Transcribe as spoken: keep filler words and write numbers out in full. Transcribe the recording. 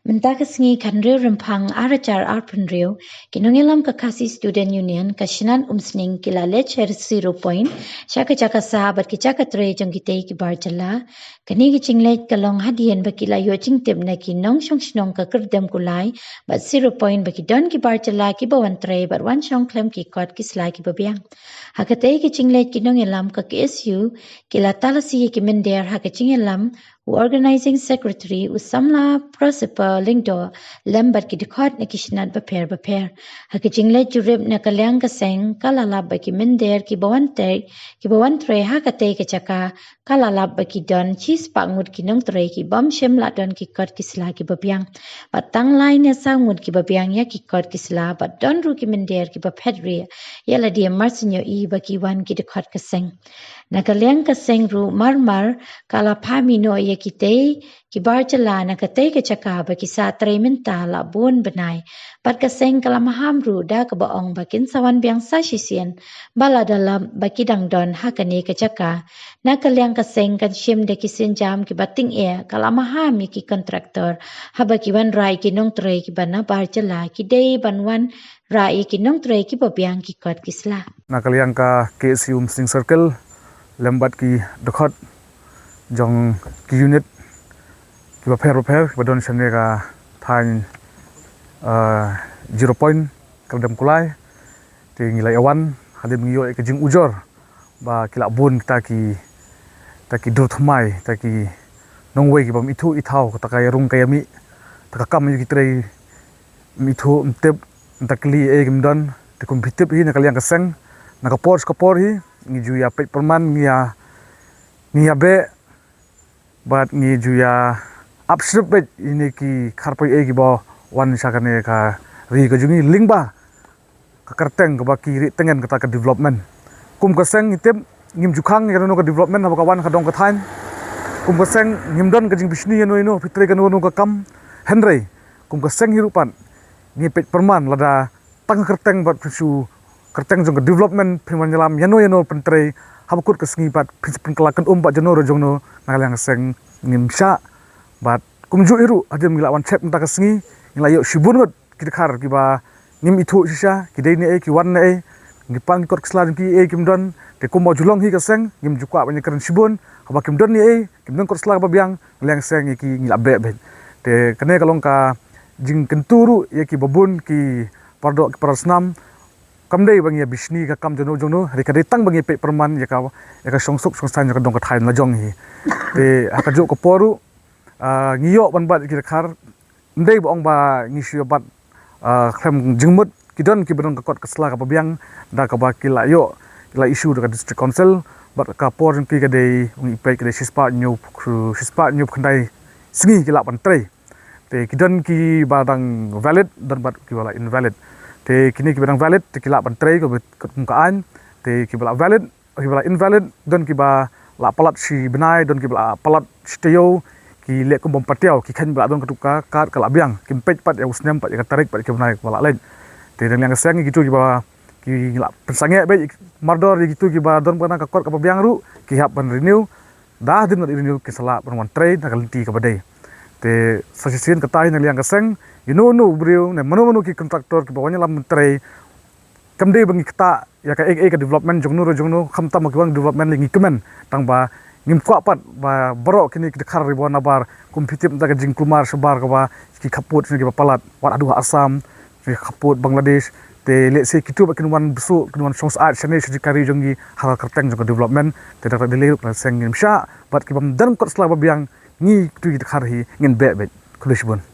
Mynta ka sngi khathynriew Rymphang arhajar arphew hynriew, ki nongïalam ka Khasi Student Union ka Shnat Umsning ki la leit sha zero point sha ka jaka sah bad ki jaka trei jong kitei ki bar jylla. Kane ka jingleit ka long hadien ba ki la ïoh jingtip na ki nongshong shnong ka Kyrdem Kulai bad zero point ba ki don ki bar jylla kiba wan trei bad wan shong khlem ki kot ki sla kiba biang. Ha katei ka jingleit ki nongïalam ka K S U ki la talasi ïa ki mynder ha ka jingïalam u Organizing Secretary u samla Prosper Lyngdoh lem bad ki dkhot na ki shnat bapher bapher. Ha ka jingleit jurip na ka liang ka seng ka la lap ba ki mynder kiba wan trei, kiba wan trei ha katei ka jaka ka la lap ba ki don shispah ngut ki nongtrei ki bym shym la don ki kot ki sla kiba biang. Bad tang lai ne saw ngut kiba biang ïa ki kot ki sla bad don ruh ki mynder kiba phet rieh ïa lade mar shu ïohi ba ki wan ki dkhot ka seng. Na ka liang ka seng ruh marmar ka la phah mih noh ïa kitei ki bar jylla na katei ka jaka ba ki sah trei mynta la bun bnai. Bad ka seng ka la maham ruh da kaba ong ba kin sa wan biang sa shisien ba lada lap ba ki dang don ha kane ka jaka. Na ka liang ka seng kan shim da ki sienjam kiba tyngeh, ka la maham ïa ki kontraktor haba ki wanrah ïa ki nongtrei kiba na bar jylla, ki dei ban wanrah ïa ki nongtrei kiba biang ki kot ki sla. Na ka liang ka K S U Umsning Circle lem bad ki dkhot jong ki unit kiba pher bapher kiba don shane ka thaiñ, eh, zero point Kyrdem Kulai. Te ngi la ïa wan hadien ngi ïoh ïa ka jingujor ba ki la bun kita ki, kita ki dur thymmai, kita ki nongwei kiba ym ithuh ithaw, kata ka ïarung ka ïamih, kata ka kam ïa ki trei ym ithuh ym tip, ym takli ei kim don. Te kum phi tip hi na ka liang ka seng, na ka por sha ka por hi ngi ju ïa peit pyrman, ngi ïa, ngi ïa beh bad ngi ju ïa ap shlip beit ïa kine ki kharpoi ei kiba wan sha kane ka ri ka jong ngi lyngba ka kyrteng kaba ki rieh tyngen kata ka development. Kum ka seng ngi tip ngim ju khang ïa kano kano ka development haba ka wan ha ka dong ka thaiñ. Kum ka seng ngim don ka jingbishni ïano ïano phi trei kano kano ka kam. Hynrei kum ka seng hi ruh pat ngi peit pyrman lada tang kyrteng bad phin shu kyrteng jong ka development phin wan ïalam ïano ïano pyntrei haba kut ka sngi bad phin shu pynkylla kynum bad jongno re jongno, na ka liang ka seng ngim shah. Bad kumjuh hi ruh hadien ngi la wan check mynta ka sngi ngi la ïoh shibun ngut ki dkhar kiba ngim ithuh shisha, ki dei ne ei, ki wan ne ei, ngi pang ki kot ki sla jong ki ei kim don. Te kumba ju long hi ka seng ngim ju kwah ban ïakren shibun, haba kim don ne ei, kim don kot sla kaba biang, na ka liang ka seng ïa ki ngi la beh beit. Te kane ka long ka jingkyntu ruh ïa kiba bun ki paradoh ki parasnam. Kam dei ba ngi ïa bishni ka kam jongno jongno, hynrei ka dei tang ba ngi peit pyrman ïa ka, ïa ka shongsuk shongsaiñ jong ka dong ka thaiñ la jong hi. Te ha kajuh ka por ruh, ah, ngi ïoh ban bat ïa ki dkhar, ym dei ba ong ba ngi shu ïa bat, ah, khlem jingmut, ki don kiba don ka kot ka sla kaba biang da kaba ki la ïoh, ki la issue da ka District Council. Bad ka por jong ki ka dei, ngi peit ka dei shispah hynñiew, shispah hynñiew khyndai sngi ki lah ban trei. Te ki don kiba dang valid, don bad kiba la invalid. Te kine kiba dang valid te ki lah ban trei kum ka aiñ. Te kiba la valid, kiba la invalid, don kiba la palat shi bnai, don kiba la palat shi taïew, ki leh kum bym patiaw, ki kheiñ ba la don katu ka kad ka la biang, kim peit pat ïa u snem pat ïa ka tarik pat ïa ka bnai kaba la leit. Te na ka liang ka seng kitu kiba ki la pynsangeh beit mardor ïa kitu kiba don bad ka kot kaba biang ruh ki hap ban renew. Da hadien ba renew ki sa lah ban wan trei na ka lynti kaba dei. Te sa shisien kata hi na ka liang ka seng, ïano ïano u briew ne mano mano ki kontraktor kiba wan ïalam ban trei, kam dei ba ngi ktah ïa kaei kaei ka development jongno re jongno, khamtam ba ki wan development lei ngi kmen. Tang ba ngim kwah pat ba baroh kine ki dkhar kiba wan nabar, kum phi tip mynta ka jingkulmar shabar kaba ki khappud jong kiba palat, wat haduh ha Assam, ki khappud Bangladesh. Te lehse kitu ba kin wan bsut, kin wan shong syaid shane sha jaka ri jong ngi ha ka kyrteng jong ka development. Te da ka dei lei ruh na ka seng ngim shah, bad kibym don kot sla ba biang, ngi kitu ki dkhar hi ngin beh beit. Khublei shibun.